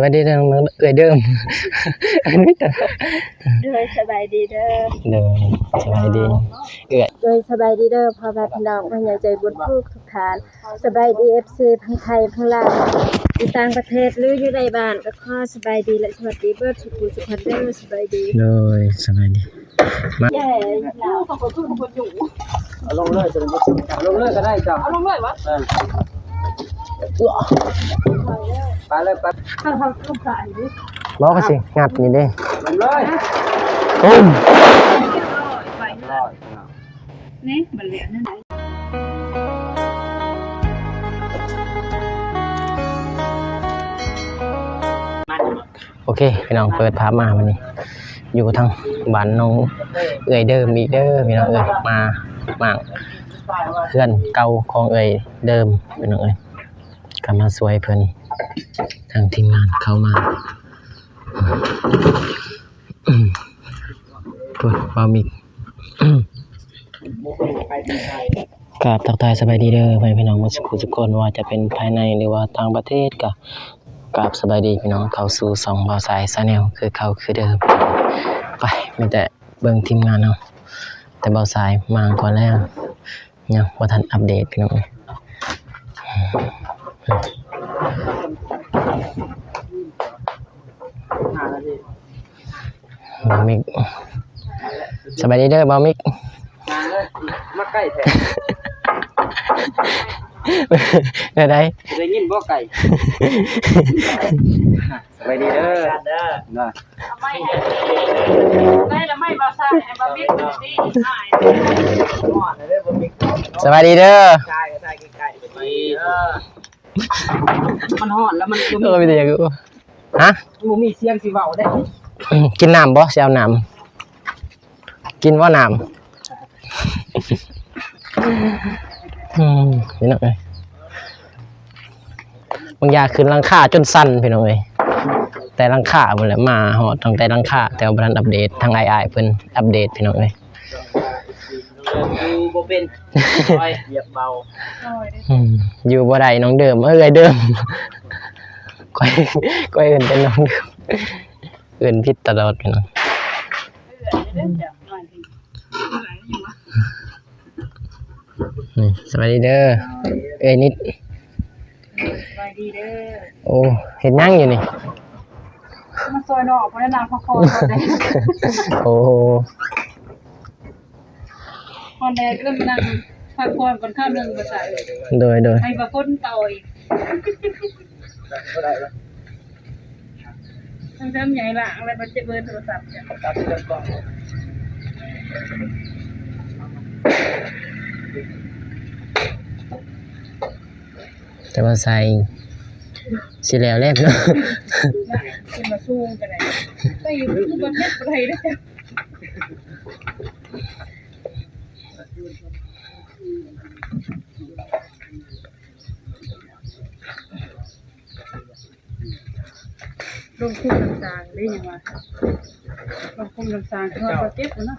ສະບາຍດີເດີ ເອື້ອຍເດີມ. ໂດຍ ສະບາຍດີເດີ. ໂດຍ ສະບາຍດີເອື້ອຍ. ໂດຍ ສະບາຍດີເດີ ພໍ່ແມ່ພີ່ນ້ອງ ຜູ້ໃຫຍ່ໃຈບຸນທຸກໆທ່ານ. ສະບາຍດີ ເອັຟຊີ ທັງໄທ ທັງລາວ ຢູ່ຕ່າງປະເທດ ຫຼື ຢູ່ໃນບ້ານ ກໍຂໍສະບາຍດີ ແລະ ສະຫວັດດີເບິດສູ່ຜູ້ສູ່ຄົນເດີ. ສະບາຍດີ. ໂດຍ ສະບາຍດີ. ມາ ເອົາລົງເລີຍ ເອົາລົງເລີຍກໍໄດ້ເຈົ້າ. ເອົາລົງເລີຍຫວາ? ເອີ ໄປເລີຍ ໄປ. ບໍ່ ກໍຊິງັດນີ້ເດ້. ລົງເລີຍ. ຕຸ້ມ. ນີ້ ບັດເຫຼືອນັ້ນ. ໂອເຄ ພີ່ນ້ອງ ເປີດພາບມາ ມື້ນີ້ຢູ່ທາງບ້ານນ້ອງເອື້ອຍເດີມອີກເດີ ພີ່ນ້ອງເອີຍ. ມາມ້າງເຮືອນເກົ່າຂອງເອື້ອຍເດີມ ພີ່ນ້ອງເອີຍ, ກໍມາຊ່ວຍເພິ່ນ. ທາງທີມງານເຂົ້າມາ ພຸ້ນ ບ່າວມິກ. ກາບທັກທາຍສະບາຍດີເດີ ພໍ່ແມ່ພີ່ນ້ອງໝົດສູ່ຜູ້ສູ່ຄົນ, ບໍ່ວ່າຈະເປັນພາຍໃນ ຫຼືວ່າຕ່າງປະເທດ ກໍກາບສະບາຍດີພີ່ນ້ອງ ເຂົ້າສູ່ຊ່ອງບ່າວຊາຍ Channel ຄືເກົ່າຄືເດີມ. ໄປ ມີແຕ່ເບິ່ງທີມງານເຮົາ, ແຕ່ບ່າວຊາຍມາກ່ອນແລ້ວ. ຍັງບໍ່ທັນອັບເດດພີ່ນ້ອງເອີຍ. ບ່າວມິກ ສະບາຍດີເດີບ່າວມິກ. ມາເລີຍ ມາໃກ້ແທ້ ແນວໃດ? ໄດ້ຍິນບໍ່ໄກ່? ສະບາຍດີເດີ ເດີ. ໄດ້ລະໄມ້ບ່າວຊາຍ ໃຫ້ບ່າວມິກ ສະບາຍດີເດີ. ມັນຮ້ອນແລ້ວມັນບໍ່ມີ ເອີ ມີແຕ່ຢາກ ຮະ? ບໍ່ມີສຽງຊິເວົ້າເດ້. ກິນນ້ຳບໍ່? ຊິເອົານ້ຳ. ກິນບໍ່ນ້ຳ? ອືມ ພີ່ນ້ອງເອີຍ ບາງຢ່າງຂຶ້ນຫຼັງຄາຈົນສັ່ນ ພີ່ນ້ອງເອີຍ. ແຕ່ຫຼັງຄາພຸ້ນແຫຼະ ມາຮອດຕັ້ງແຕ່ຫຼັງຄາ ແຕ່ວ່າບໍ່ທັນອັບເດດ. ທາງອ້າຍໆເພິ່ນອັບເດດ ພີ່ນ້ອງເອີຍ. ຢູ່ບໍ່ເປັນ ຂ້ອຍຢາກເບົາ. ອືມ ຢູ່ບໍ່ໄດ້ນ້ອງເດີມ ເອີ ເອື້ອຍເດີມ. ຂ້ອຍ ຂ້ອຍເອີ້ນແຕ່ນ້ອງເດີມ ເອີ້ນຜິດຕະຫຼອດພີ່ນ້ອງ. ນີ້ ສະບາຍດີເດີເອື້ອຍນິດ. ສະບາຍດີເດີ. ໂອ້ ເຮັດຫຍັງຢູ່ນີ້? ມາຊ່ວຍນ້ອງ ເພິ່ນນາງພັກຜ່ອນ. ໂອ້ ຮອນແດດກໍມານັ່ງພັກຜ່ອນກ່ອນ ຄາວໜຶ່ງ ວ່າຊັ້ນ. ໂດຍ ໂດຍ ໃຫ້ວ່າຝົນຕໍ່ອີກ. ຕ້ອງເຕີມໃຫຍ່ລະ ແລ້ວມັນຈະເບີໂທລະສັບ. ແຕ່ວ່າໃສ່ຊິແລ້ວແລ້ວເນາະ. ຂຶ້ນມາສູງກໍໄດ້ ໄປຢູ່ຄືບໍ່ເຮັດບໍ່ໄດ້ເດ້. ລົງຄຸມນ້ຳສາງເດ້ ຍັງວ່າລົງຄຸມນ້ຳສາງ ເຂົາເຈົ້າເກັບເນາະ.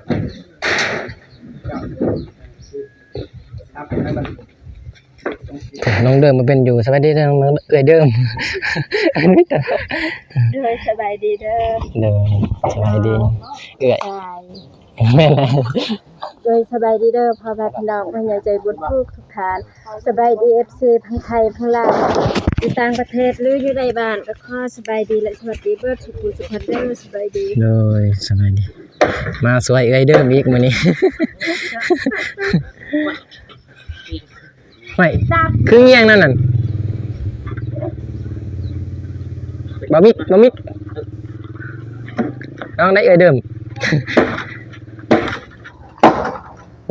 ນ້ອງເດີມມາເປັນຢູ່. ສະບາຍດີເດີ ເອື້ອຍເດີມ. ໂດຍ ສະບາຍດີເດີ. ໂດຍ ສະບາຍດີເອື້ອຍ. ແມ່ນແຫຼະ. ໂດຍ ສະບາຍດີເດີ ພໍ່ແມ່ພີ່ນ້ອງ ຜູ້ໃຫຍ່ໃຈບຸນທຸກໆທ່ານ. ສະບາຍດີ ເອັຟຊີ ທັງໄທ ທັງລາວ ຢູ່ຕ່າງປະເທດ ຫຼື ຢູ່ໃນບ້ານ ກໍຂໍສະບາຍດີ ແລະ ສະຫວັດດີເບິດສູ່ຜູ້ສູ່ຄົນເດີ. ສະບາຍດີ. ໂດຍ ສະບາຍດີ. ມາຊ່ວຍເອື້ອຍເດີມອີກມື້ນີ້. ຫ້ວຍ ຄືງຽງນັ້ນນັ້ນ ບ່າວມິກ ບ່າວມິກ ລອງໄດ້ເອື້ອຍເດີມ.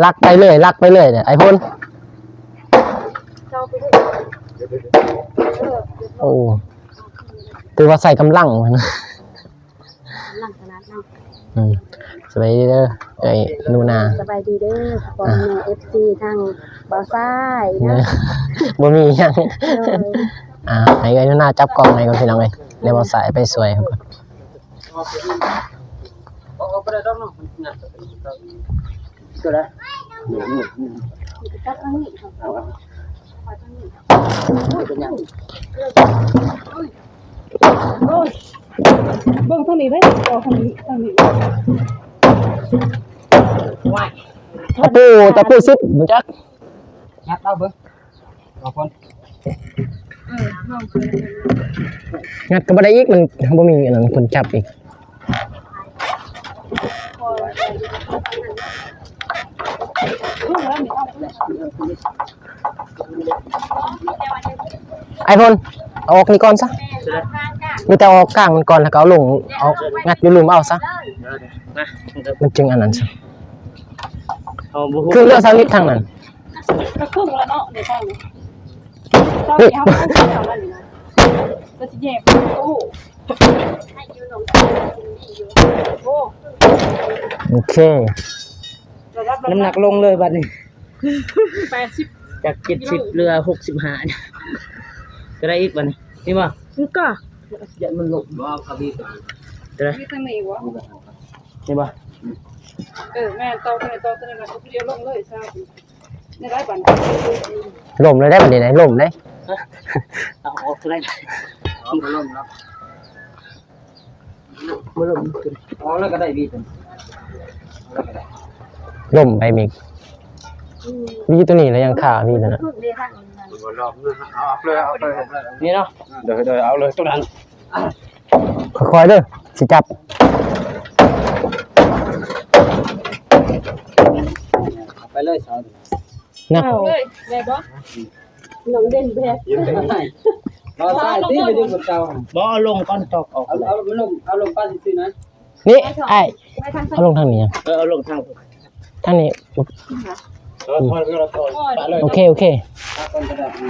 ລັກໄປເລື້ອຍ ລັກໄປເລື້ອຍເດ້ ໄອ້ພົນ. ໂອ້ ຖືວ່າໃຊ້ກຳລັງ. ກຳລັງຂະໜາດນັ້ນ. ອືມ ສະບາຍດີເດີ ເອື້ອຍໜູນາ. ສະບາຍດີເດີ ພໍ່ແມ່ເອັຟຊີ ທັງບ່າວຊາຍເນາະ. ບໍ່ມີຫຍັງ. ໂດຍ ອ່າ ໃຫ້ເອື້ອຍໜູນາຈັບກ້ອງໃຫ້ກ່ອນ ພີ່ນ້ອງເອີຍ ແລ້ວບ່າວຊາຍໄປຊ່ວຍເຂົາກ່ອນ. ຕົວໃດ? ຈັບທາງນີ້ ເອົາ ເອົາ ເອົາທາງນີ້. ເປັນຫຍັງ? ໂອ້ຍ ເບິ່ງທາງນີ້ເດ້ ຕໍ່ທາງນີ້ ທາງນີ້ ຕະປູ ຕະປູສິບ ບໍ່ຈັກ ຍັດເອົາເບິ່ງ ບາງຄົນ ເອີ ລອງເບິ່ງ ງັດກໍບໍ່ໄດ້ອີກ ມັນ ບໍ່ມີອັນນັ້ນ ຄົນຈັບອີກ. ອ້າຍພົນ ເອົາອອກນີ້ກ່ອນຊະ ມີແຕ່ເອົາອອກກາງມັນກ່ອນ ແລ້ວກໍເອົາລົງ ເອົາ ງັດຢູ່ລຸ່ມເອົາຊະ ມັນຈຶ່ງອັນນັ້ນຊະ ເຮົາບໍ່ຮູ້ ຄືເລືອກສາວນິດທາງນັ້ນ ກໍເຄິ່ງແລ້ວເນາະ ໃນທາງນີ້ ເຮົາເອົາເຂົ້າແຖວນັ້ນນີ້ນະ ກໍຊິແຍກ ໂອ້ ໂອເຄ ນ້ຳໜັກລົງເລີຍບັດນີ້ ແປດສິບ ຈາກເຈັດສິບເຫຼືອຫົກສິບຫ້າ ຈະໄດ້ອີກບັດນີ້ ນີ້ບໍ່ ມັນກໍ ຢ້ານມັນລົງ ບໍ່ເອົາເຂົ້າບີບ ຈະໄດ້ ມີທາງນີ້ບໍ່ ນີ້ບໍ່ ເອີ ແມ່ນ ຕໍ່ໄປຕໍ່ໄປ ດຽວລົງເລີຍຊະ ໄດ້ຫຼາຍປານ ລົ້ມເລີຍໄດ໋ບັດນີ້ ລົ້ມເລີຍ ເອົາອອກເທົ່າໃດ ເອົາບໍ່ລົ້ມເນາະ ບໍ່ລົ້ມ ເອົາແລ້ວກໍໄດ້ບີບ ລົ້ມໄປມີ ບີໂຕນີ້ແລ້ວຍັງຄາບີໂຕນັ້ນ ບໍ່ລອບ ເອົາ ເອົາເລີຍ ເອົາເລີຍ ນີ້ເນາະ ໂດຍ ໂດຍ ເອົາເລີຍໂຕນັ້ນ ຄ່ອຍໆເດີ ຊິຈັບ ເອົາໄປເລີຍ ນະ ເອົາເລີຍ ໄດ້ບໍ່? ນ້ອງເດັ່ນແບບ ບໍ່ ເອົາລົງກ່ອນ ຕອກອອກ ເອົາລົງ ເອົາລົງປ້າຊື່ໆນະ ນີ້ອ້າຍ ເອົາລົງທາງນີ້ ເອີ ເອົາລົງທາງ ທາງນີ້ ເອີ ໂອເຄ ໂອເຄ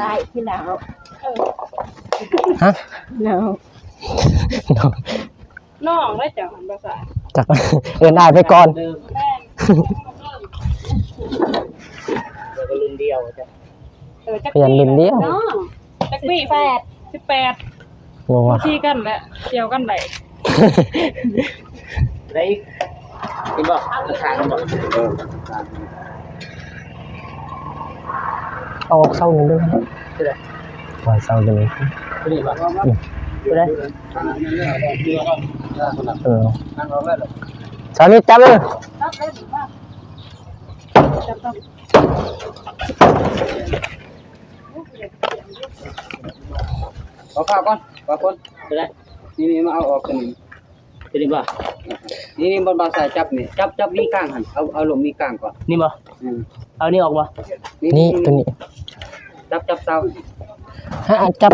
ອ້າຍ ທີ່ໜາວ ຮະ ໜາວ ນ້ອງ ນ້ອງໄດ້ຈັກຫັ້ນ ພາສາ ຈັກ ເອີ້ນອ້າຍໄປກ່ອນ ແມ່ນ ແລ້ວກໍລຸ້ນດຽວຈ້ະ ເອີ ຈັກ ພະຍານລຸ້ນດຽວ ນ້ອງ ຈັກປີ ສິບແປດ ສິບແປດ ບໍ່ວ່າ ຄືກັນແຫຼະ ດຽວກັນໄດ້ ໄດ້ອີກ ເຫັນບໍ່? ທາງບໍ່? ເອີ ເອົາອອກເສົາໜຶ່ງເດີ ເທົ່າໃດ? ເອົາເສົາຕົວນີ້ ຕົວນີ້ບໍ່? ອືມ ຕົວໃດ? ເອີ ສາມີຈັບເລີຍ ຈັບເລີຍ ຈັບ ເອົາຜ້າກ່ອນ ຜ້າກ່ອນ ຕົວໃດ? ນີ້ໆ ມາເອົາອອກຕົວນີ້ ຕົວນີ້ບໍ່? ນີ້ໆ ບ່ອນບ່າວຊາຍຈັບນີ້ ຈັບ ຈັບວີກາງຫັ້ນ ເອົາ ເອົາລົງວີກາງກ່ອນ ນີ້ບໍ່? ອືມ ເອົານີ້ອອກບໍ່? ນີ້ ນີ້ ນີ້ ຕົວນີ້ ຈັບ ຈັບເສົາ ຮະ ຈັບ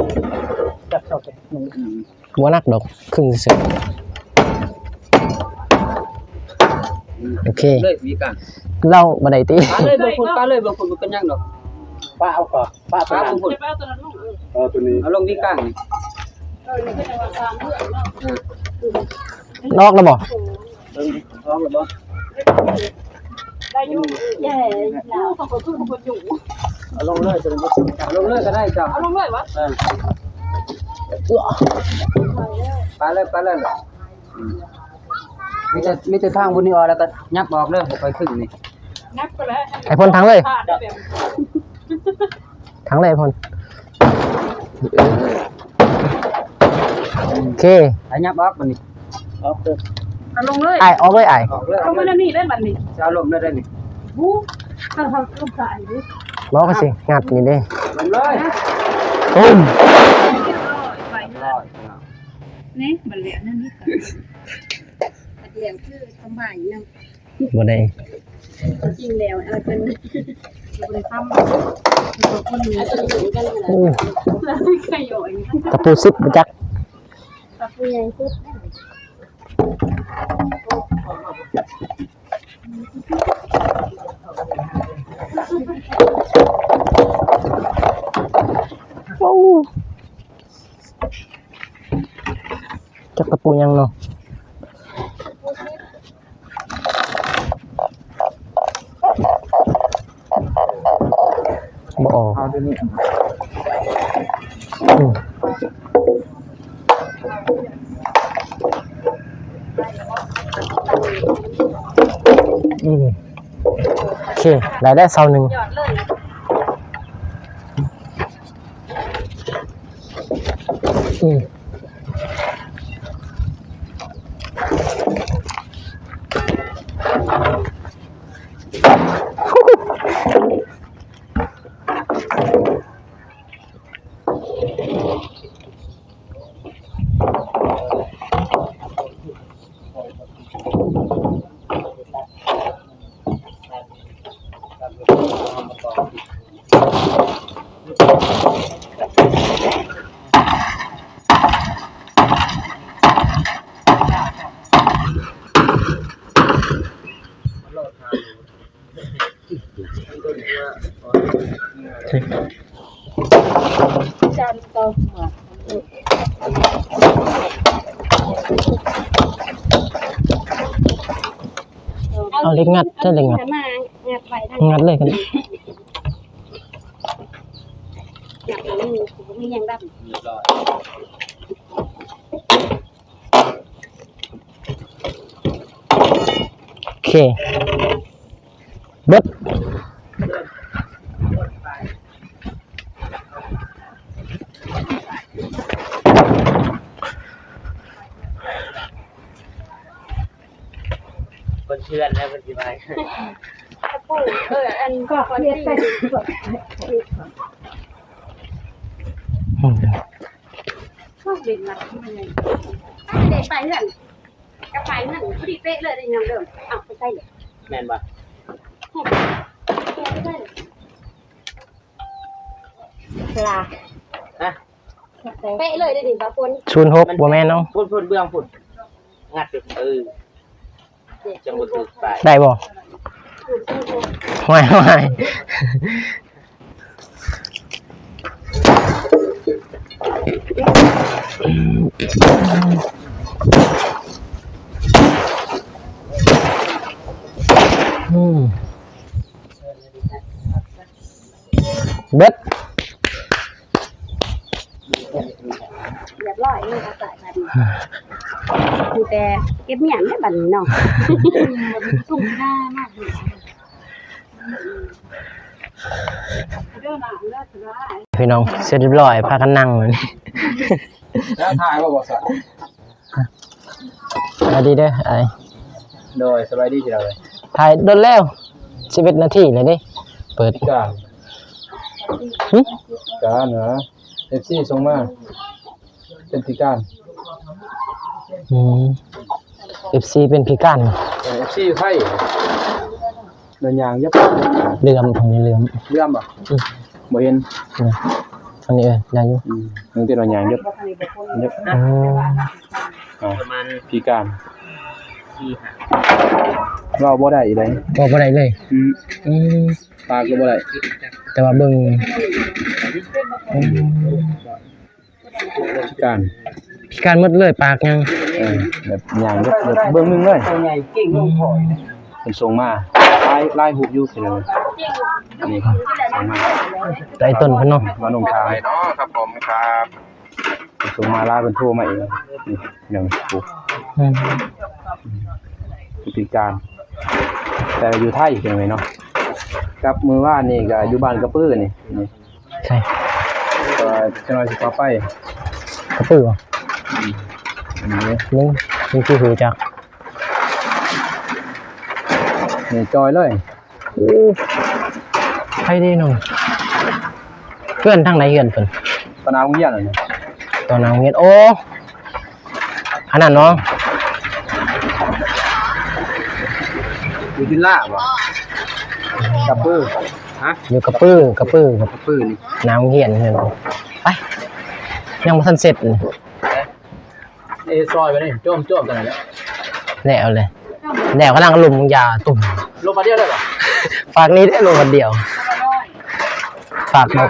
ຈັບເສົາ ອືມ ບໍ່ໜັກດອກ ຄຶ່ງຊື່ໆ ໂອເຄ ເລີຍ ມີການ ເຮົາບໍ່ໄດ້ຕິ ປາເລີຍ ເບິ່ງພຸ້ນ ປາເລີຍ ເບິ່ງພຸ້ນ ບໍ່ເປັນຫຍັງດອກ ປາເອົາກ່ອນ ປາເອົາຕົວນັ້ນ ເອີ ຕົວນີ້ ເອົາລົງທີ່ກາງນີ້ ອອກແລ້ວບໍ່? ເບິ່ງ ອອກແລ້ວບໍ່? ໄດ້ຢູ່ ເຢ້ ເອົາລົງເລີຍ ເອົາລົງເລີຍກໍໄດ້ເຈົ້າ ເອົາລົງເລີຍຫວາ? ເອີ ປາເລີຍ ປາເລີຍ ອືມ ມີແຕ່ ມີແຕ່ທາງບຸນນີ້ອອກ ແລ້ວກໍຫຍັບອອກເດີ ບໍ່ຄ່ອຍຂຶ້ນນີ້ ຫຍັບໄປແລ້ວ ໃຫ້ພົ້ນທາງເລີຍ ທາງເລີຍພົ້ນ ໂອເຄ ໃຫ້ຫຍັບອອກບັດນີ້ ອອກເດີ ເອົາລົງເລີຍ ອ້າຍ ອອກເລີຍ ອ້າຍ ອອກເລີຍ ເອົາມາແນວນີ້ເລີຍບັດນີ້ ຈະເອົາລົງໄດ້ນີ້ ບໍ່ ເອົາລົງໄດ້ຢູ່ ບໍ່ ກໍຊິງັດນີ້ເດ້ ລົງເລີຍ ປຶ້ມ ນີ້ ບັດແລ້ວນັ້ນນີ້ ບັດແລ້ວຄືສະບາຍນຳ ບໍ່ໄດ້ ຈິງແລ້ວ ເອີ ເພິ່ນບໍ່ໄດ້ທຳ ຄົນນີ້ ໂອ້ ຂະຫຍໍ້ ຕະປູສິບບໍ່ຈັກ ຕະປູໃຫຍ່ສຸດ ໂອ້ ຈັກຕະປູຫຍັງເນາະ ບໍ່ອອກ ເອົາຕົວນີ້ ອືມ ອືມ ໂອເຄ ໄດ້ແລ້ວເສົາໜຶ່ງ ອືມ ເຫຼັກງັດ ໃຊ້ເຫຼັກງັດ ງັດໄວ້ ງັດເລີຍກັນ ງັດ ມັນມີຫຍັງດຳ ໂອເຄ ເບິດ ເພິ່ນເຊື່ອແລ້ວເພິ່ນຊິມາ ຕະປູ ເອີ ອັນ ກໍເຮັດໄປ ເຮັດໄປ ອືມ ເປັນນະ ໄດ້ໄປເຮືອນ ກໍໄປເຮືອນ ພໍດີເປະເລີຍ ໄດ້ຍາມເດີມ ເອົ້າ ໄປໃສເລີຍ ແມ່ນບໍ່? ລາ ຮະ? ເປະເລີຍເດ້ນີ້ ບາງຄົນ ສູນຫົກ ບໍ່ແມ່ນເນາະ ພຸ້ນ ພຸ້ນ ເບື້ອງພຸ້ນ ງັດຢູ່ ເອີ ຈັ່ງບໍ່ຖືກປາຍ ໄດ້ບໍ່? ຫ້ວຍ ຫ້ວຍ ອືມ ເບິດ ຮຽບຮ້ອຍ ມີແຕ່ເກັບມ້ຽນເດ້ບັດນີ້ເນາະ ຊຸມໜ້າມາກ ພີ່ນ້ອງ ເສັດຮຽບຮ້ອຍ ພາກັນນັ່ງ ແລ້ວຖ່າຍບໍ່ ບໍ່ສະ ສະບາຍດີເດີອ້າຍ ໂດຍ ສະບາຍດີພີ່ນ້ອງເອີຍ ຖ່າຍດົນແລ້ວ ສິບເອັດນາທີແລ້ວເດ້ ເປີດ ພິການ ຫຶ? ພິການຫວາ ເອັຟຊີສົ່ງມາ ເປັນພິການ ອືມ ເອັຟຊີເປັນພິການ ເອີ ເອັຟຊີຢູ່ໄທ ເດີນຍ່າງເຢັບ ເຫຼື່ອມ ທາງນີ້ເຫຼື່ອມ ເຫຼື່ອມບໍ່? ອືມ ບໍ່ເຫັນ ອືມ ທາງນີ້ ເອີ ໄດ້ຢູ່ ອືມ ເຫັນແຕ່ວ່າຍ່າງເຢັບ ເຢັບ ອໍ ອ່າ ພິການ ເວົ້າບໍ່ໄດ້ອີກໃດ ເວົ້າບໍ່ໄດ້ເລີຍ ອືມ ອືມ ປາກກໍບໍ່ໄດ້ ແຕ່ວ່າເບິ່ງ ອືມ ພິການ ພິການໝົດເລີຍ ປາກຫຍັງ ເອີ ແບບຍ່າງແບບເບິ່ງໜຶ່ງເລີຍ ເພິ່ນສົ່ງມາ ຫຼາຍ ຫຼາຍຮູບຢູ່ພີ່ນ້ອງ ອັນນີ້ເພິ່ນສົ່ງມາ ໃຕ້ຕົ້ນເພິ່ນເນາະ ມາລົງທາງ ເນາະ ຄັບຜົມ ຄັບ ເພິ່ນສົ່ງມາ ລາວເພິ່ນໂທມາເອງ ນີ້ ພີ່ນ້ອງ ອືມ ພິການ ແຕ່ຢູ່ໄທພີ່ນ້ອງເນາະ ກັບມື້ວານນີ້ກໍຢູ່ບ້ານກະປືນີ້ ນີ້ ໃສ ກໍຈັກໜ້ອຍຊິເຂົ້າໄປ ກະປືບໍ່? ອືມ ນີ້ ນີ້ຄືຮູ້ຈັກ ນີ້ຈ່ອຍເລີຍ ໂອ້ ໃຜເດ້ນ້ອງ ເຮືອນທາງໃດເຮືອນເພິ່ນ? ຕໍ່ໜ້າໂຮງຮຽນນັ້ນ ຕໍ່ໜ້າໂຮງຮຽນ ໂອ້ ອັນນັ້ນເນາະ ຢູ່ວິລລາບໍ່? ກະປື ຮະ? ຢູ່ກະປື ກະປື ກະປືນີ້ ໜ້າໂຮງຮຽນເຮືອນ ໄປ ຍັງບໍ່ທັນເສັດ ເອີ ຊອຍໄປນີ້ ໂຈມໆ ກັນນັ້ນແຫຼະ ແລ້ວເລີຍ ແລ້ວກຳລັງລົມຢາຕຸ້ມ ລົມບາດດຽວໄດ້ບໍ່? ຝາກນີ້ເດ້ ລົມບາດດຽວ ຝາກບໍ່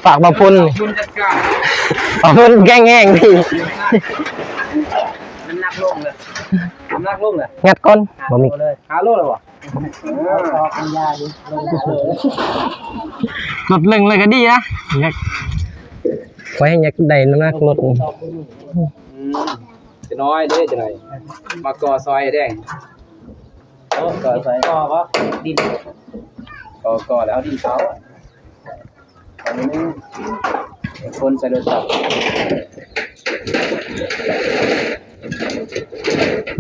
ຝາກບໍ່ພຸ້ນ ບຸນຈັດການ ບໍ່ພຸ້ນແຂງແຮງດີ ນ້ຳໜັກລົງເລີຍ ນ້ຳໜັກລົງເລີຍ ຍັດກ່ອນ ບໍ່ມີ ຫ້າໂລເລີຍ ຫ້າໂລແລ້ວບໍ່? ລົດເລິງເລີຍກໍດີນະ ຢາກ ຂ້ອຍຢາກໄດ້ນ້ຳໜັກລົດ ອືມ ຈະນ້ອຍເດ້ ຈະນ້ອຍ ມາກໍ່ຊອຍແດງ ໂອ້ ກໍ່ຊອຍ ກໍ່ບໍ່? ດິນ ກໍ່ ກໍ່ແລ້ວເອົາດິນເຂົາ ອັນນີ້ຄົນໃສ່ລົດຈັກ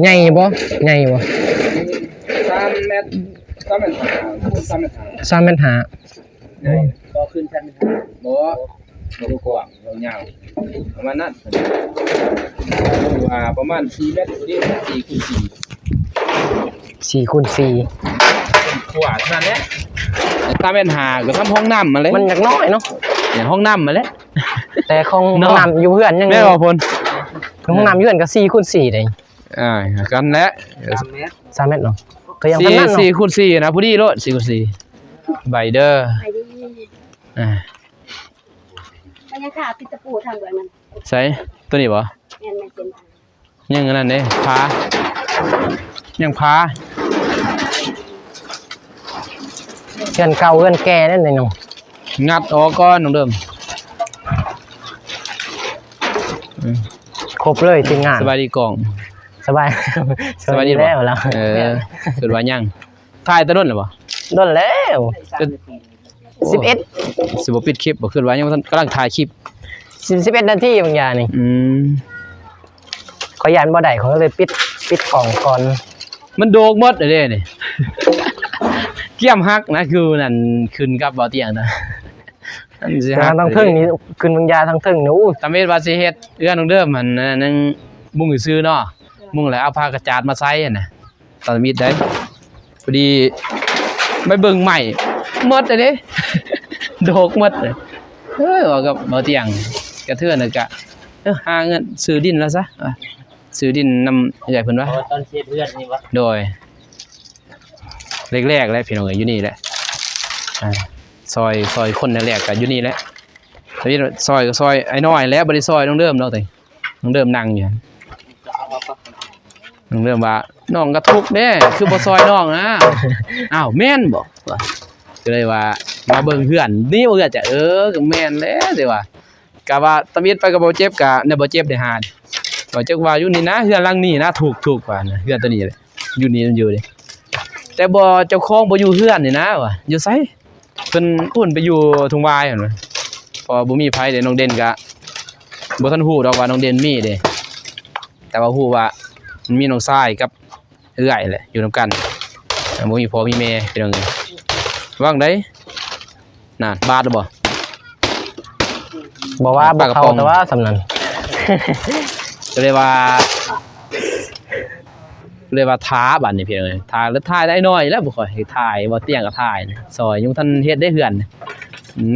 ໃຫຍ່ບໍ່? ໃຫຍ່ບໍ່? ສາມແມັດ ສາມແມັດຫ້າ ຄູນສາມແມັດຫ້າ ສາມແມັດຫ້າ ໃຫຍ່ ກໍຂຶ້ນສາມແມັດຫ້າ ບໍ່ ບໍ່ກວ້າງ ຍາວ ປະມານນັ້ນ ວ່າປະມານສີ່ແມັດ ພໍດີ ສີ່ຄູນສີ່ ສີ່ຄູນສີ່ ກວ້າງນັ້ນແຫຼະ ສາມແມັດຫ້າ ກໍສ່ຳຫ້ອງນ້ຳຫັ້ນແຫຼະ ມັນຢາກນ້ອຍເນາະ ຢ່າງຫ້ອງນ້ຳຫັ້ນແຫຼະ ແຕ່ຂອງ ເນາະ ຫ້ອງນ້ຳຢູ່ເຮືອນຍັງ ແມ່ນບໍ່ພົນ? ຫ້ອງນ້ຳຢູ່ເຮືອນກໍສີ່ຄູນສີ່ເດ້ ອ່າ ກັນແຫຼະ ສາມແມັດ ສາມແມັດເນາະ ກໍຍັງສ່ຳນັ້ນເນາະ ສີ່ຄູນສີ່ນະ ພໍດີໂລດ ສີ່ຄູນສີ່ ສະບາຍດີເດີ ສະບາຍດີ ອ່າ ມັນຍັງຂາດຕິດຕະປູທາງເບື້ອງນັ້ນ ໃສ ໂຕນີ້ບໍ່? ແມ່ນ ແມ່ນເປັນ ຍັງອັນນັ້ນເດ້ ຜາ ຍັງຜາ ເຮືອນເກົ່າເຮືອນແກ່ນັ້ນເດ້ນ້ອງ ງັດອອກກ່ອນນ້ອງເດີມ. ອືມ ຄົບເລີຍທີມງານ. ສະບາຍດີກ້ອງ. ສະບາຍ ສະບາຍດີແລ້ວລາວ. ເອີ ຄິດວ່າຍັງ ຖ່າຍແຕ່ດົນແລ້ວບໍ່? ດົນແລ້ວ. ໂອ້ ສິບເອັດ ຊິບໍ່ປິດຄລິບບໍ່? ຄິດວ່າຍັງບໍ່ທັນ ກຳລັງຖ່າຍຄລິບ. ສິບ ສິບເອັດນາທີບາງຢ່າງນີ້. ອືມ ຂ້ອຍຢ້ານບໍ່ໄດ້ ຂ້ອຍກໍເລີຍປິດ ປິດກ້ອງກ່ອນ. ມັນໂດກໝົດເດ້ນີ້ ກ້ຽມຫັກນະ ຄືນັ້ນ ຂຶ້ນກັບເບົາຕຽງນະ. ອັນຊິຫັກ ທາງເທິງນີ້ ຂຶ້ນບາງຢ່າງທາງເທິງນີ້. ໂອ້ ຕາເມດວ່າຊິເຮັດເຮືອນນ້ອງເດີມຫັ້ນ ຍັງມຸງຊື່ໆເນາະ ມຸງແລ້ວເອົາຜ້າກະຈາດມາໃສ່ຫັ້ນນະ. ຕາມິດໄດ້ ພໍດີໄປເບິ່ງໃໝ່ ໝົດເດ້ ໂດກໝົດ. ເອີ ເວົ້າກັບເບົາຕຽງ ກະເທື່ອນກະ ເອີ ຫາເງິນຊື້ດິນລະຊະ ຊື້ດິນນຳເອື້ອຍເພິ່ນວ່າ ເພາະວ່າຕອນເຮັດເຮືອນນີ້ຫວາ? ໂດຍ ແລກໆແຫຼະພີ່ນ້ອງເອີຍ ຢູ່ນີ້ແຫຼະ ອາ ຊ່ອຍ ຊ່ອຍຄົນແລກໆກະຢູ່ນີ້ແຫຼະ. ຕາມິດຊ່ອຍກໍຊ່ອຍອ້າຍນ້ອຍແຫຼະ ບໍ່ໄດ້ຊ່ອຍນ້ອງເດີມດອກ. ນ້ອງເດີມນັ່ງຢູ່ ນ້ອງເດີມວ່າ ນ້ອງກໍທຸກເດ້ ຄືບໍ່ຊ່ອຍນ້ອງນະ. ອ້າວ ແມ່ນບໍ່? ວ່າ ກໍເລີຍວ່າ ມາເບິ່ງເຮືອນນີ້ບໍ່ ເອື້ອຍຈະ ເອີ ກໍແມ່ນແຫຼະ ແຕ່ວ່າ ກະວ່າຕາມິດໄປກັບເບົາເຈັບ ກະແນວເບົາເຈັບໄດ້ຫາ ເບົາເຈັບວ່າ ຢູ່ນີ້ນະ ເຮືອນຫຼັງນີ້ນະ ທຸກ ທຸກວ່ານະ ເຮືອນໂຕນີ້ແຫຼະ ຢູ່ນີ້ມັນຢູ່ເດ້ ແຕ່ບໍ່ ເຈົ້າຂອງບໍ່ຢູ່ເຮືອນນີ້ນະ ວ່າ ຢູ່ໃສ? ເພິ່ນພຸ້ນໄປຢູ່ທົ່ງວາຍຫັ້ນນະ ເພາະວ່າບໍ່ມີໃຜເດ້. ນ້ອງເດັ່ນກະບໍ່ທັນຮູ້ດອກວ່ານ້ອງເດັ່ນມີເດ້ ແຕ່ວ່າຮູ້ວ່າມັນມີນ້ອງຊາຍກັບເອື້ອຍແຫຼະ ຢູ່ນຳກັນ ບໍ່ມີພໍ່ມີແມ່ພີ່ນ້ອງເອີຍ. ວ່າຈັ່ງໃດ? ນັ້ນ ບາດແລ້ວບໍ່? ບໍ່ວ່າ ບໍ່ເຂົ້າ ແຕ່ວ່າສ່ຳນັ້ນ ກໍເລີຍວ່າ ເລີຍວ່າຖ້າບາດນີ້ພີ່ນ້ອງເອີຍ ຖ້າ ແລ້ວຖ່າຍໄດ້ໜ້ອຍແລ້ວ ບໍ່ຄ່ອຍຖ່າຍ ບໍ່ຕຽງກໍຖ່າຍ ຊ່ອຍ ຍັງບໍ່ທັນເຮັດເດ້ເຮືອນ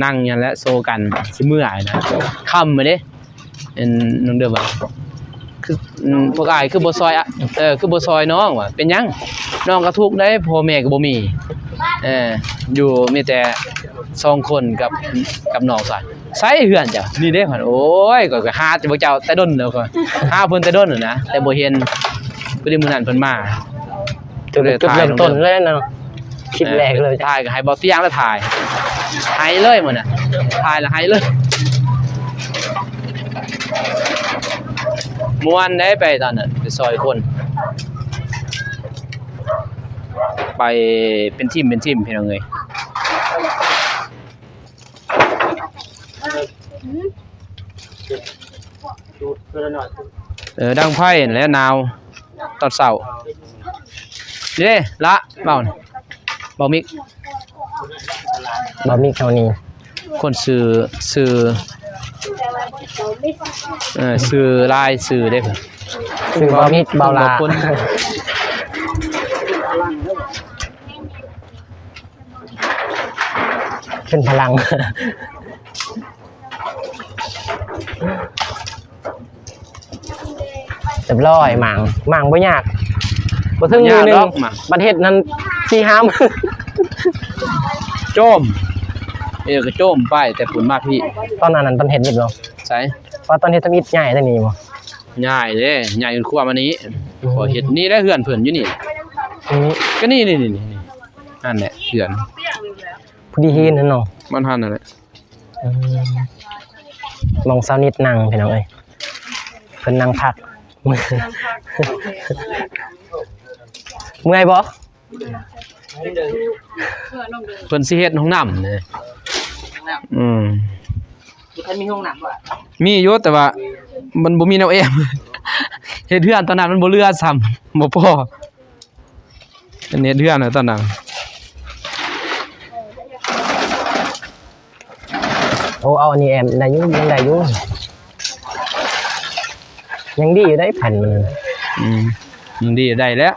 ນັ່ງຢູ່ຫັ້ນແຫຼະ ໂຊກັນ ຊິເມື່ອນະ ຄ່ຳແລ້ວເດ້. ອັນ ນ້ອງເດີມວ່າ ຄື ອືມ ພວກອ້າຍຄືບໍ່ຊ່ອຍ ເອີ ຄືບໍ່ຊ່ອຍນ້ອງ ວ່າ ເປັນຫຍັງ? ນ້ອງກໍທຸກເດ້ ພໍ່ແມ່ກໍບໍ່ມີ ເອີ ຢູ່ມີແຕ່ສອງຄົນກັບ ກັບນ້ອງຊາຍ. ໃສເຮືອນເຈົ້າ? ນີ້ເດ້. ໂອ້ຍ ຂ້ອຍກໍຫາແຕ່ພວກເຈົ້າແຕ່ດົນແລ້ວ ຂ້ອຍຫາເພິ່ນແຕ່ດົນນະ ແຕ່ບໍ່ເຫັນ. ພໍດີມື້ນັ້ນເພິ່ນມາ ຈຸດ ຈຸດເລີ່ມຕົ້ນເລີຍເນາະ ຄລິບແລກເລີຍ. ຖ່າຍກໍໃຫ້ເບົາຕຽງແລ້ວ ຖ່າຍ ໄຫ້ເລີຍມື້ນັ້ນ ຖ່າຍແລ້ວໄຫ້ເລີຍ. ມ່ວນເດ້ໄປຕອນນັ້ນ ໄປຊ່ອຍຄົນ ໄປເປັນທີມ ເປັນທີມ ພີ່ນ້ອງເອີຍ. ເອີ ດັງໄຟຫັ້ນແຫຼະ ໜາວຕອນເຊົ້າ. ນີ້ເດ້ ລະ ເວົ້າ ເວົ້າມິກ ເວົ້າມິກເຮົານີ້ ຄົນຊື່ ຊື່ ເອີ ຊື່ຫຼາຍຊື່ເດ້ ຊື່ເວົ້າມິກ ເວົ້າລາ ເປັນພະລັງ. ຮຽບຮ້ອຍ ໝາງ ໝາງບໍ່ຍາກ ບໍ່ເຖິງມື້ໜຶ່ງ ບັດເຮັດນັ້ນ ສີ່ຫ້າມື້ ໂຈມ ເອີ ກໍໂຈມໄປແຕ່ພຸ້ນມາພີ້. ຕອນອັນນັ້ນ ຕອນເຮັດເຮັດບໍ່? ໃສ? ວ່າຕອນເຮັດທຳອິດໃຫຍ່ເທົ່ານີ້ບໍ່? ໃຫຍ່ເດ້ ໃຫຍ່ຂຶ້ນຄວາມອັນນີ້. ອືມ ພໍເຮັດນີ້ແຫຼະ ເຮືອນເພິ່ນຢູ່ນີ້. ອືມ ກໍນີ້ໆໆ ນັ້ນແຫຼະເຮືອນ ພໍດີເຫັນຫັ້ນເນາະ ມັນຫັ້ນນັ້ນແຫຼະ. ອືມ ມອງຊາວນິດນັ່ງ ພີ່ນ້ອງເອີຍ ເພິ່ນນັ່ງພັກ ເມື່ອຍບໍ່? ເພິ່ນຊິເຮັດຫ້ອງນ້ຳເດ້. ອືມ ບໍ່ທັນມີຫ້ອງນ້ຳບໍ່? ມີຢູ່ ແຕ່ວ່າມັນບໍ່ມີແນວແອ້ມ ເຮັດເຮືອນຕອນນັ້ນມັນບໍ່ເຫຼືອຊ້ຳ ບໍ່ພໍ. ເຮັດເຮືອນຕອນນັ້ນ. ໂອ້ ເອົາອັນນີ້ແອ້ມໄດ້ຢູ່ ຍັງໄດ້ຢູ່ ຍັງດີຢູ່ໄດ໋ ແຜ່ນມັນ. ອືມ ຍັງດີ ໄດ້ແລ້ວ.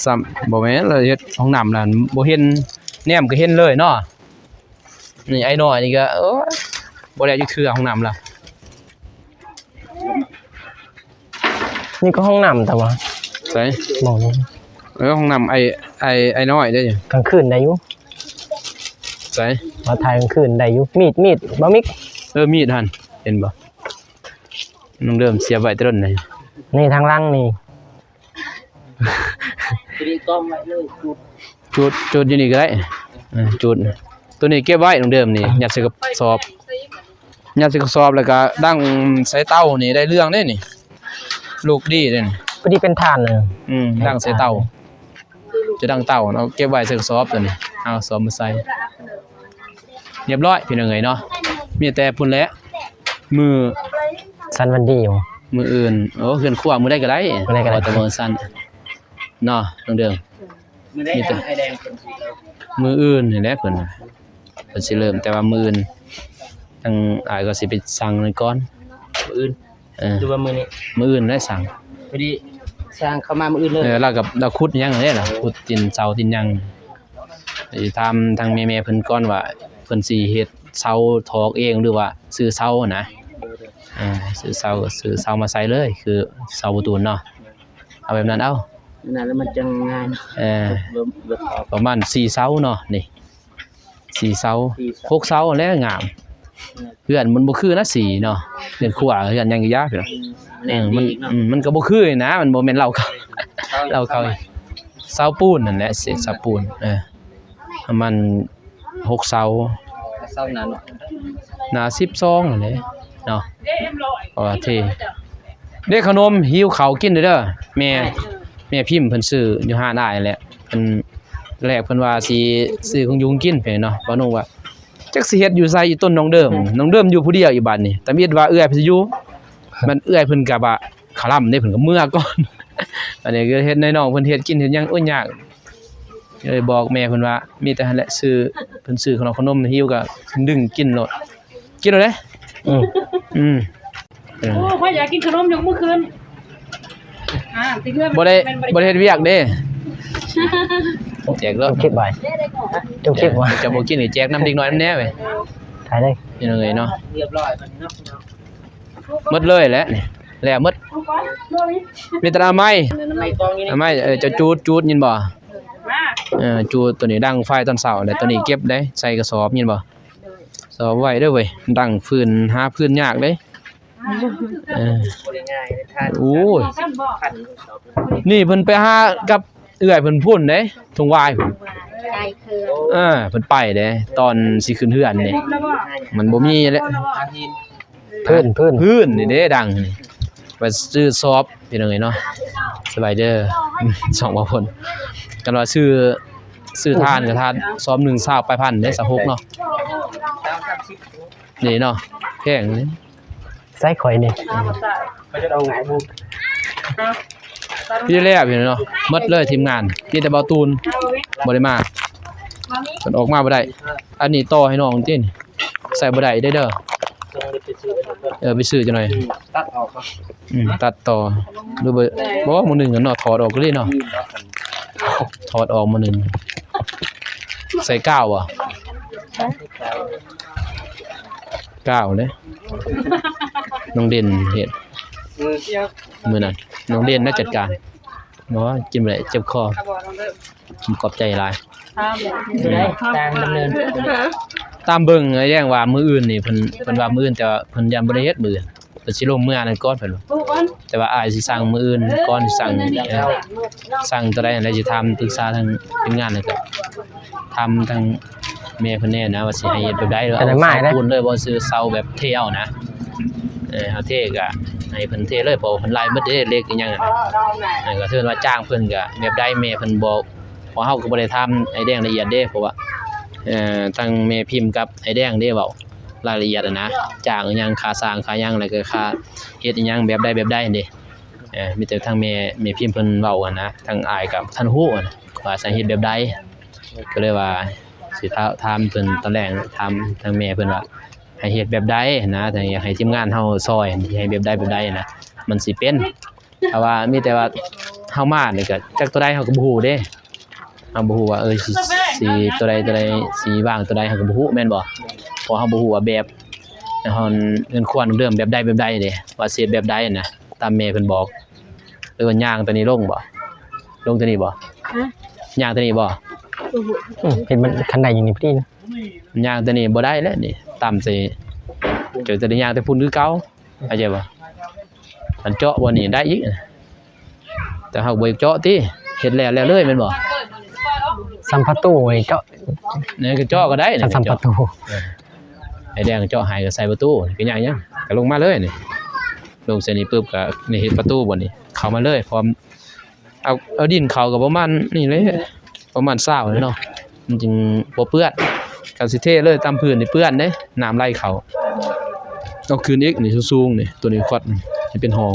ຊ້ຳ ບໍ່ແມ່ນ ລະເຮັດຫ້ອງນ້ຳລະ ບໍ່ເຫັນ ແນມກໍເຫັນເລີຍເນາະ. ນີ້ອ້າຍນ້ອຍນີ້ກໍ ໂອ້ຍ ບໍ່ແລ້ວຈັກເທື່ອຫ້ອງນ້ຳລະ. ນີ້ກໍຫ້ອງນ້ຳ ແຕ່ວ່າ ໃສ? ໝ່ອງນີ້ ເອີ ຫ້ອງນ້ຳອ້າຍ ອ້າຍ ອ້າຍນ້ອຍເດ້. ກາງຄືນໄດ້ຢູ່. ໃສ? ວ່າຖ່າຍກາງຄືນໄດ້ຢູ່. ມີດ ມີດ ບໍ່ມີດ. ເອີ ມີດຫັ້ນ ເຫັນບໍ່? ນ້ອງເດີມສຽບໄວ້ແຕ່ດົນແລ້ວ. ນີ້ທາງຫຼັງນີ້ ຕະລິກອງໄວ້ເລີຍ. ຈູດ ຈູດຢູ່ນີ້ກໍໄດ້ ເອີ ຈູດ ໂຕນີ້ເກັບໄວ້ນ້ອງເດີມນີ້ ຍັດໃສ່ກະສອບ ຍັດໃສ່ກະສອບ ແລ້ວກໍດັງໃສ່ເຕົານີ້ ໄດ້ເລື່ອງເດ້ນີ້ ລູກດີເດ້ນີ້ ພໍດີເປັນຖ່ານເລີຍ ອືມ ດັງໃສ່ເຕົາ ຈະດັງເຕົາເນາະ ເກັບໄວ້ໃສ່ກະສອບໂຕນີ້ ເອົາກະສອບມາໃສ່ ຮຽບຮ້ອຍພີ່ນ້ອງເອີຍເນາະ ມີແຕ່ພຸ້ນແຫຼະ ມື້ສັນວັນດີ ມື້ອື່ນ ໂອ້ ເຮືອນຄົວມື້ໃດກໍໄດ້ ມື້ໃດກໍໄດ້ ແຕ່ມື້ສັ້ນເນາະ ນ້ອງເດີມ ມື້ໃດ ມີແຕ່ ມື້ອື່ນນີ້ແຫຼະເພິ່ນ ເພິ່ນຊິເລີ່ມ ແຕ່ວ່າມື້ອື່ນ ທາງອ້າຍກໍຊິໄປສັ່ງນັ້ນກ່ອນ ມື້ອື່ນ ເອີ ຫຼືວ່າມື້ນີ້ ມື້ອື່ນແຫຼະ ຊ່າງ ພໍດີຊ່າງເຂົ້າມາມື້ອື່ນເລີຍ ເອີ ລາວກໍ ລາວຂຸດຫຍັງເດ້ລະ ຂຸດຕີນເສົາຕີນຫຍັງ ຊິຖາມທາງແມ່ໆເພິ່ນກ່ອນວ່າ ເພິ່ນຊິເຮັດເສົາຖອກເອງ ຫຼືວ່າຊື້ເສົານະ ເອີ ຊື້ເສົາ ຊື້ເສົາມາໃສ່ເລີຍ ຄືເສົາປະຕູນເນາະ ເອົາແບບນັ້ນເອົາ ແບບນັ້ນແລ້ວມັນຈັ່ງງ່າຍ ເອີ ປະມານສີ່ເສົາເນາະ ນີ້ ສີ່ເສົາ ສີ່ເສົາ ຫົກເສົາແຫຼະງາມ ເຮືອນມັນບໍ່ຄືນະ ສີ່ເນາະ ເຮືອນຄົວເຮືອນຫຍັງກໍຢ່າ ອືມ ເອີ ມັນ ອືມ ມັນກໍບໍ່ຄືນະ ມັນບໍ່ແມ່ນເຫຼົ່າເກົ່າ ເຫຼົ່າເກົ່າ ເສົາປູນນັ້ນແຫຼະ ເສດເສົາປູນ ເອີ ປະມານຫົກເສົາ ເສົາໜາໜ້ອຍ ໜາສິບສອງຫັ້ນແຫຼະເນາະ ເພາະວ່າເທ ເດ້ ຂະໜົມ ຫິວເຂົ້າກິນເດີ ແມ່ ແມ່ພິມເພິ່ນຊື້ຢູ່ຮ້ານອ້າຍແຫຼະ ເພິ່ນ ແລກເພິ່ນວ່າຊິຊື້ຂອງຢູ່ຂອງກິນໄປເນາະ ບ່າວນຸ່ງວ່າ ຈັກຊິເຮັດຢູ່ໃສ ອີ່ຕົນນ້ອງເດີມ ນ້ອງເດີມຢູ່ຜູ້ດຽວອີກບາດນີ້ ຕຳອິດວ່າເອື້ອຍເພິ່ນຊິຢູ່ ມັນເອື້ອຍເພິ່ນກໍວ່າຄະລຳເດ້ ເພິ່ນກໍເມືອກ່ອນ ບາດນີ້ກໍເຮັດໃຫ້ນ້ອງເພິ່ນເຮັດກິນເຮັດຫຍັງ ໂອ້ຍ ຍາກ ເລີຍບອກແມ່ເພິ່ນວ່າ ມີແຕ່ຫັ້ນແຫຼະ ຊື້ ເພິ່ນຊື້ຂະໜົມ ຂະໜົມ ຫິວກໍດຶງກິນໂລດ ກິນໂລດເດ້ ອືມ ອືມ ເອີ ໂອ້ ຂ້ອຍຢາກກິນຂະໜົມ ຍົກມືຂຶ້ນ ອ່າ ຊິເຮືອນ ບໍ່ໄດ້ ແມ່ນບໍ່ໄດ້ ບໍ່ໄດ້ເຮັດວຽກເດ້ ແຈກເລີຍ ເກັບໄວ້ ເຈົ້າເກັບໄວ້ ເຈົ້າບໍ່ກິນນີ້ແຈກນຳເດັກນ້ອຍນຳແດ່ເວີຍ ຕາຍເລີຍ ພີ່ນ້ອງເອີຍເນາະ ຮຽບຮ້ອຍບັດນີ້ເນາະ ໝົດເລີຍແຫຼະນີ້ ແລ້ວໝົດ ມີແຕ່ອະນາໄມ ອະນາໄມກອງຢູ່ນີ້ ອະນາໄມ ເອີ ເຈົ້າຈູດ ຈູດ ຍິນບໍ່ ເອີ ຈູດ ໂຕນີ້ດັງໄຟຕອນເຊົ້າ ແລ້ວໂຕນີ້ເກັບເດ້ ໃສ່ກະສອບ ຍິນບໍ່ ສອບໄວ້ເດີເວີຍ ດັງຟືນ ຫາຟືນຍາກເດ້ ເອີ ບໍ່ໄດ້ງ່າຍເດ້ທ່ານ ໂອ້ຍ ຄັນ ນີ້ເພິ່ນໄປຫາກັບເອື້ອຍເພິ່ນພຸ້ນເດ້ ທົ່ງຫວາຍພຸ້ນ ໄກເຄືອ ເອີ ເພິ່ນໄປເດ້ ຕອນຊິຂຶ້ນເຮືອນນີ້ ມັນບໍ່ມີແຫຼະ ພື້ນ ພື້ນ ພື້ນນີ້ເດ້ດັງນີ້ ໄປຊື້ສອບ ພີ່ນ້ອງເອີຍເນາະ ສະບາຍເດີ ສອງບ່າວພົນ ກັນວ່າຊື້ ຊື້ຖ່ານກໍຖ່ານສອບໜຶ່ງ ຊາວປາຍພັນເດ້ ຊາວຫົກເນາະ ນີ້ເນາະ ແພງນີ້ ໃສ່ຂ້ອຍນີ້ ເຂົາຈະເອົາຫງາຍໂພດ ຢູ່ແລ້ວພີ່ນ້ອງເນາະ ໝົດເລີຍທີມງານ ມີແຕ່ບ່າວຕູນບໍ່ໄດ້ມາ ເພິ່ນອອກມາບໍ່ໄດ້ ອັນນີ້ຕໍ່ໃຫ້ນ້ອງຕິ ໃສ່ບໍ່ໄດ້ເດີ ເອີ ໄປຊື້ຈັກໜ່ອຍ ຕັດອອກ ອືມ ຕັດຕໍ່ ຫຼືບໍ່ ບໍ່ ມື້ໜຶ່ງເນາະ ຖອດອອກເລີຍເນາະ ຖອດອອກມື້ໜຶ່ງ ໃສ່ກາວບໍ່? ກາວເດ້ ນ້ອງເດັ່ນເຮັດ ມື້ນັ້ນ ນ້ອງເດັ່ນນະຈັດການ ບໍ່ ກິນບໍ່ໄດ້ ເຈັບຄໍ ຂອບໃຈຫຼາຍ ຕາມດຳເນີນ ຕາມເບິ່ງ ອ້າຍແດງວ່າມື້ອື່ນນີ້ ເພິ່ນ ເພິ່ນວ່າມື້ອື່ນ ແຕ່ວ່າເພິ່ນຢ້ານບໍ່ໄດ້ເຮັດມື້ອື່ນ ເພິ່ນຊິລົງເມືອນັ້ນກ່ອນເພິ່ນວ່າ ແຕ່ວ່າອ້າຍຊິສັ່ງມື້ອື່ນກ່ອນ ຊິສັ່ງ ເອີ ສັ່ງຕົວໃດຫັ້ນແຫຼະ ຊິຖາມປຶກສາທາງທີມງານ ແລ້ວກໍຖາມທາງແມ່ເພິ່ນແດ່ນະວ່າຊິໃຫ້ເຮັດແບບໃດ ເອົາເສົາປູນເລີຍບໍ່ ຊື້ເສົາແບບເທເອົານະ ເອີ ເຮົາເທກໍໃຫ້ເພິ່ນເທເລີຍ ເພາະວ່າເພິ່ນໄລ່ໝົດເດ້ ເຫຼັກອີ່ຫຍັງ ເອີ ກໍຖືວ່າຈ້າງເພິ່ນກໍແບບໃດແມ່ເພິ່ນບອກ ເພາະເຮົາກໍບໍ່ໄດ້ຖາມອ້າຍແດງລະອຽດເດ້ ເພາະວ່າ ເອີ ທັງແມ່ພິມກັບອ້າຍແດງເດ້ເວົ້າລາຍລະອຽດຫັ້ນນະ ຈ້າງອີ່ຫຍັງ ຄ່າສ້າງຄ່າຫຍັງ ແລ້ວກໍຄ່າເຮັດອີ່ຫຍັງແບບໃດແບບໃດຫັ້ນເດ້ ເອີ ມີແຕ່ທາງແມ່ ແມ່ພິມເພິ່ນເວົ້າຫັ້ນນະ ທາງອ້າຍກໍບໍ່ທັນຮູ້ຫັ້ນນະ ວ່າຊິເຮັດແບບໃດ ກໍເລີຍວ່າຊິຖາມເພິ່ນຕອນແລງ ຖາມທາງແມ່ເພິ່ນວ່າໃຫ້ເຮັດແບບໃດຫັ້ນນະ ຢາກໃຫ້ທີມງານເຮົາຊ່ອຍ ໃຫ້ແບບໃດແບບໃດຫັ້ນນະ ມັນຊິເປັນ ຖ້າວ່າມີແຕ່ວ່າເຮົາມານີ້ກໍຈັກຕົວໃດເຮົາກໍບໍ່ຮູ້ເດ້ ເຮົາບໍ່ຮູ້ວ່າ ເອີ ຊິ ຊິຕົວໃດຕົວໃດ ຊິວາງຕົວໃດເຮົາກໍບໍ່ຮູ້ແມ່ນບໍ່? ເພາະເຮົາບໍ່ຮູ້ວ່າແບບ ເຮືອນ ເຮືອນຄອນເດີມແບບໃດແບບໃດເດ້ ວ່າຊິເຮັດແບບໃດນະ ຕາມແມ່ເພິ່ນບອກ ຫຼືວ່າຍ່າງຕົວນີ້ລົງບໍ່? ລົງຕົວນີ້ບໍ່? ຮະ? ຍ່າງຕົວນີ້ບໍ່? ອືມ ເຫັນມັນຄັນໄດຢູ່ນີ້ພໍດີນະ ຍ່າງຕົວນີ້ບໍ່ໄດ້ແລ້ວນີ້ ຕາມໃສ່ ເຈົ້າຈະໄດ້ຍ່າງແຕ່ພຸ້ນຄືເກົ່າ ເຂົ້າໃຈບໍ່? ຄັນເຈາະບ່ອນນີ້ໄດ້ອີກ ແຕ່ເຮົາບໍ່ຢາກເຈາະຕິ ເຮັດແລ້ວແລ້ວເລີຍແມ່ນບໍ່? ຊຳປະຕູນີ້ເຈາະ ນີ້ກໍເຈາະກໍໄດ້ນີ້ ຊຳປະຕູ ເອີ ໄອ້ແດງເຈາະໃຫ້ກໍໃສ່ປະຕູ ກໍຍາກຫຍັງ ກໍລົງມາເລີຍນີ້ ລົງໃສ່ນີ້ປຶບ ກໍນີ້ເຮັດປະຕູບ່ອນນີ້ ເຂົ້າມາເລີຍ ເພາະ ເອົາ ເອົາດິນເຂົ້າກໍປະມານນີ້ແຫຼະ ປະມານຊາວນີ້ເນາະ ມັນຈຶ່ງບໍ່ເປື້ອນ ຄັນຊິເທເລີຍຕາມພື້ນນີ້ເປື້ອນເດ້ ນ້ຳໄຫຼເຂົ້າ ເອົາຂຶ້ນອີກນີ້ສູງໆນີ້ ຕົວນີ້ຄອດໃຫ້ເປັນຫ້ອງ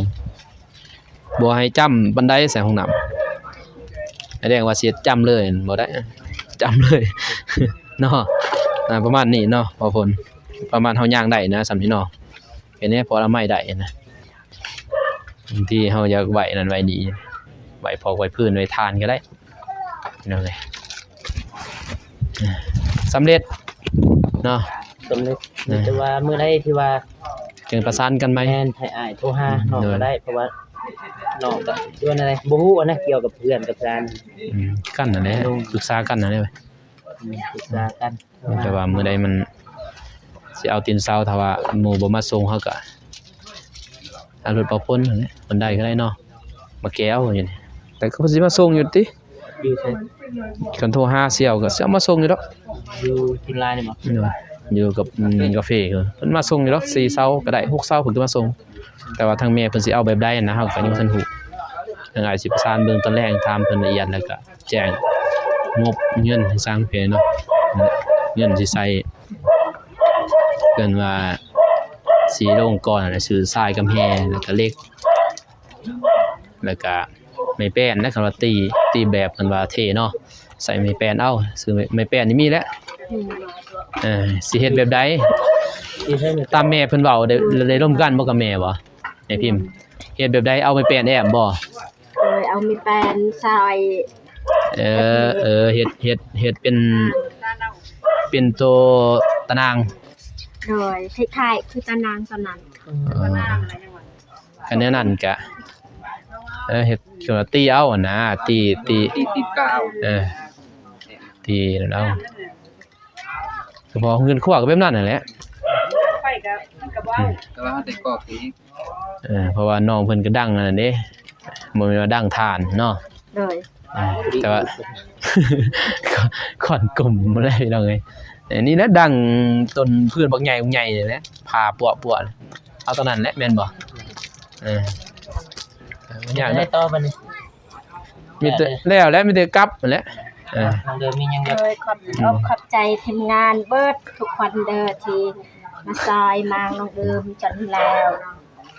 ບໍ່ໃຫ້ຈ້ຳບັນໄດໃສ່ຫ້ອງນ້ຳ ໄອ້ແດງວ່າຊິເຮັດຈ້ຳເລີຍ ບໍ່ໄດ້ ຈ້ຳເລີຍເນາະ ອ່າ ປະມານນີ້ເນາະ ບໍ່ພົນ ປະມານເຮົາຍ່າງໄດ້ນະ ສ່ຳນີ້ເນາະ ເຮັດໃຫ້ພໍອະນາໄມໄດ້ນະ ບາງທີເຮົາຢາກໄວ້ນັ້ນໄວ້ນີ້ ໄວ້ພອກໄວ້ພື້ນໄວ້ຖ່ານກໍໄດ້ ພີ່ນ້ອງເອີຍ ສຳເລັດເນາະ ສຳເລັດ ເອີ ມີແຕ່ວ່າມື້ໃດທີ່ວ່າ ຈຶ່ງປະສານກັນໃໝ່ ແມ່ນ ໃຫ້ອ້າຍໂທຫາ ອືມ ນ້ອງກໍໄດ້ ໂດຍ ເພາະວ່ານ້ອງກໍ ຄືວ່າແນວໃດ ບໍ່ຮູ້ນະ ກ່ຽວກັບເຮືອນກັບຊານ ອືມ ກັນນັ້ນແຫຼະ ປຶກສາກັນນັ້ນແຫຼະ ອືມ ປຶກສາກັນ ແຕ່ວ່າມື້ໃດມັນຊິເອົາຕີນເສົາ ຖ້າວ່າໝູ່ບໍ່ມາສົ່ງ ເຮົາກໍເອົາລົດເປົ່າຝົນຫັ້ນແຫຼະ ຄົນໃດກໍໄດ້ເນາະ ມາແກ້ວຢູ່ນີ້ ແຕ່ກໍເພິ່ນຊິມາສົ່ງຢູ່ຕິ ຢູ່ໃສ ຄັນໂທຫາສ່ຽວກໍຊິເອົາມາສົ່ງຢູ່ດອກ ຢູ່ເຊີງລາຍນີ້ບໍ່ ຢູ່ກັບ ອືມ ກາເຟ ເພິ່ນມາສົ່ງຢູ່ດອກ ສີ່ເສົາກໍໄດ້ ຫົກເສົາເພິ່ນກໍມາສົ່ງ ແຕ່ວ່າທາງແມ່ເພິ່ນຊິເອົາແບບໃດນະ ເຮົາກໍຍັງບໍ່ທັນຮູ້ ທາງອ້າຍຊິປະສານເບິ່ງຕອນແລງ ຖາມເພິ່ນລະອຽດ ແລ້ວກໍ ແຈ້ງງົບເງິນໃຫ້ຊ່າງເພເນາະ ເງິນຊິໃສ່ ເອີ້ນວ່າຊິລົງກ່ອນ ຊື້ຊາຍກັບແຮ່ ແລ້ວກໍເຫຼັກ ແລ້ວກໍໄມ້ແປ້ນນະ ຄັນວ່າຕີ ຕີແບບເພິ່ນວ່າເທເນາະ ໃສ່ໄມ້ແປ້ນເອົາ ຊື້ໄມ້ ໄມ້ແປ້ນນີ້ມີແລ້ວ ອືມ ເອີ ຊິເຮັດແບບໃດ ຕາມແມ່ເພິ່ນເວົ້າ ໄດ້ ໄດ້ລົມກັນບໍ່ກັບແມ່ບໍ່ ແມ່ພິມ ເຮັດແບບໃດ ເອົາໄມ້ແປ້ນແອ້ມບໍ່? ໂດຍ ເອົາໄມ້ແປ້ນຊອຍ ເອີ ເອີ ເຮັດ ເຮັດ ເຮັດເປັນ ເປັນໂຕຕາໜ່າງ ໂດຍ ຄ້າຍໆຄືຕາໜ່າງຕອນນັ້ນ ເອີ ຄັນແນວນັ້ນກະ ເອີ ເຮັດຄືວ່າຕີເອົາຫັ້ນນະ ຕີ ຕີ ຕີຕີນກາເອົາ ເອີ ຕີເອົາ ສະເພາະເຮືອນຄົວກໍແບບນັ້ນຫັ້ນແຫຼະ ໄປກໍມັນກໍບໍ່ເອົາ ອືມ ແຕ່ວ່າເຮົາໄດ້ກອກອີກ ເອີ ເພາະວ່ານ້ອງເພິ່ນກໍດັງອັນນັ້ນເດ້ ບໍ່ແມ່ນວ່າດັງຖ່ານເນາະ ໂດຍ ເອີ ແຕ່ວ່າ ຄວັນກຸ່ມແຫຼະພີ່ນ້ອງເອີຍ ເອີ ນີ້ແຫຼະດັງຕົ້ນພືນບັກໃຫຍ່ ບັກໃຫຍ່ນີ້ແຫຼະ ຜ່າປົວໆ ເອົາຕົວນັ້ນແຫຼະແມ່ນບໍ່? ເອີ ບໍ່ຍາກດອກ ໄດ້ຕໍ່ບັດນີ້ ມີແຕ່ແລ້ວແຫຼະ ມີແຕ່ກັບຫັ້ນແຫຼະ ເອີ ທາງເດີມມີຫຍັງ ໂດຍ ຂອບ ອືມ ຂອບໃຈທີມງານເບິດທຸກຄົນເດີ ທີ່ມາຊ່ອຍມາງນ້ອງເອີມຈົນແລ້ວ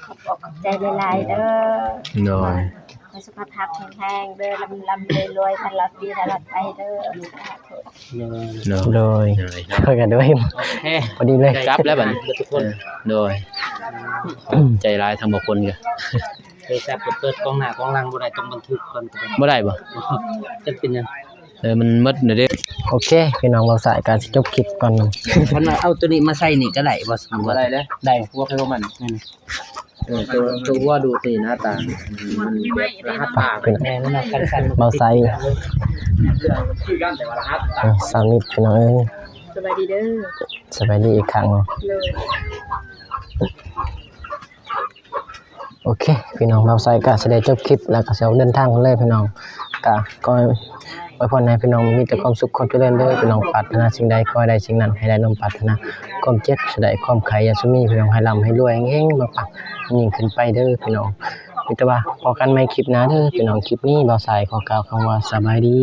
ຂອບອົກຂອບໃຈຫຼາຍໆເດີ ໂດຍ ໃຫ້ສຸຂະພາບແຂງແຮງເດີ ລ່ຳໆລວຍໆ ຕະຫຼອດປີຕະຫຼອດໄປເດີ ສາທຸ ໂດຍ ໂດຍ ໂດຍ ໂດຍ ຂ້ອຍກໍດ້ວຍ ໂອເຄ ພໍດີເລີຍ ໄດ້ກັບແລ້ວບັດນີ້ ເບິດທຸກຄົນ ເອີ ໂດຍ ໃຈຫຼາຍທັງໝົດຄົນກໍ ໂທລະສັບກໍເປີດກ້ອງໜ້າກ້ອງຫຼັງບໍ່ໄດ້ ຕ້ອງບັນທຶກກ່ອນກໍໄດ້ ບໍ່ໄດ້ບໍ່? ຈັກເປັນຫຍັງ ເອີ ມັນໝົດແລ້ວເດ້ ໂອເຄ ພີ່ນ້ອງ ບ່າວສາຍກໍຊິຈົບຄລິບກ່ອນ ຄັນວ່າເອົາໂຕນີ້ມາໃສ່ນີ້ກໍໄດ້ບໍ່? ບໍ່ໄດ້ເດ້ ໄດ້ ຫົວໃຜຫົວມັນ ແມ່ນ ເອີ ຕົວ ຕົວຫົວດູດນີ້ໜ້າຕາ ມັນແບບລະຫັດຜ່ານ ແມ່ນ ບໍ່ໃສ່ ເອີ ສາວນິດ ພີ່ນ້ອງເອີຍ ສະບາຍດີເດີ ສະບາຍດີອີກຄັ້ງເນາະ ໂດຍ ໂອເຄ ພີ່ນ້ອງ ບ່າວສາຍກໍຊິໄດ້ຈົບຄລິບ ແລ້ວກໍຊິອອກເດີນທາງພຸ້ນເລີຍ ພີ່ນ້ອງ ກໍຂໍອວຍພອນໃຫ້ພີ່ນ້ອງມີແຕ່ຄວາມສຸກຄວາມຈະເລີນເດີ ພີ່ນ້ອງ ປາດຖະໜາສິ່ງໃດ ຂໍໃຫ້ໄດ້ສິ່ງນັ້ນ ໃຫ້ໄດ້ນຳປາດຖະໜາ ຄວາມເຈັບ ສະໄດ້ ຄວາມໄຂ້ ຢ່າຊຸມີ ພີ່ນ້ອງ ໃຫ້ລ່ຳໃຫ້ລວຍ ເຮັງໆ ປັງໆ ຍິ່ງຂຶ້ນໄປເດີ ພີ່ນ້ອງ ມີແຕ່ວ່າພໍ້ກັນໃໝ່ຄລິບໜ້າເດີ ພີ່ນ້ອງ ຄລິບນີ້ບ່າວສາຍຂໍກ່າວຄຳວ່າສະບາຍດີ.